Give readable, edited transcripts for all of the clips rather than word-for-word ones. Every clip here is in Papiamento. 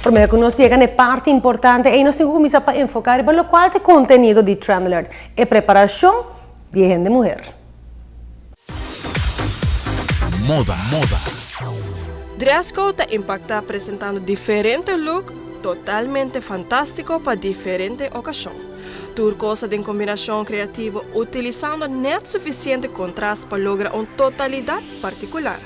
Prome cu nos yega na e parti importante ey nos tin cu cuminsa pa enfoca riba locual ta e contenido di Trend Alert, e preparacion di e hende muher. Moda, moda. Dress code ta impacta presentando diferente look totalmente fantastico pa diferente ocasion. Tur cos ta den combinacion creativo utilisando net suficiente contrast pa logra un totalidad particular.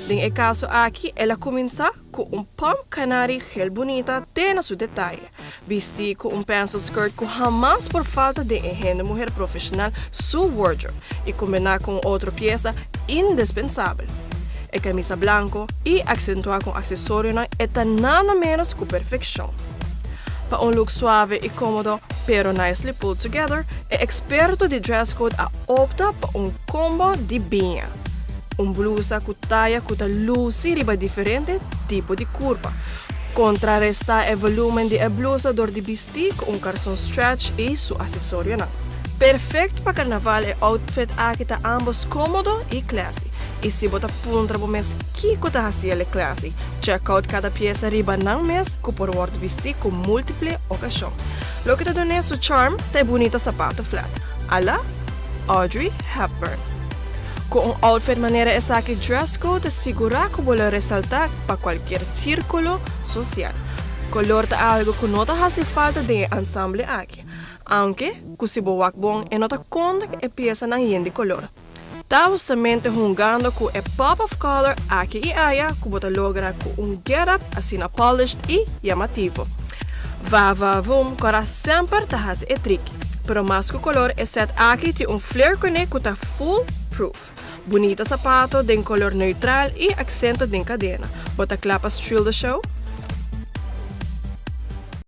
Den e caso aki el a cuminsa cu un pump canary gel bunita te na su detaye, bisti cu un pencil skirt cu hamas por falta den e hende muher profesional su wardrobe y combina cu un otro pieza indispensabel, e camisa blanco y accentua cu accesorionan e ta nada menos cu perfeccion. Pa un look suave y comodo pero nicely pulled together, e experto di dress code a opta pa un combo di biña. Un blusa ku taya ku ta lusi riba diferente tipo di kurpa. Kontrarestá e volúmen di e blusa dor di bistí ku un karson stretch i su asesorionan. Perfekto pa karnaval e outfit aki ta ámbos kómodo i classy. I si bo ta puntra bo mes kiko ta hasi el e classy, check out kada piesa riba nan mes ku por wòrdu bistí ku múltiple okashon. Loke ta dun'é su charm ta e bunita sapato flat. Ala Audrey Hepburn. Ku un outfit manera esaki dress code ta sigurá ku bo lo resaltá pa kualkier sírkulo sosial. Kolor ta algu ku no ta hasi falta den e ansamble aki, aunke ku si bo wak bon e no ta konta ku e piesanan yen di kolor. Ta hustamente hungando ku e pop of color aki i aya ku bo ta logra ku un get-up asina polished i yamativo. Va va voom kòrá semper ta hasi e triki. Pero mas ku kolor e set aki tin un flair kuné ku ta fool proof. Bunita sapato den kolor neutral i aksento den kadena. Bo ta kla pa streal the show?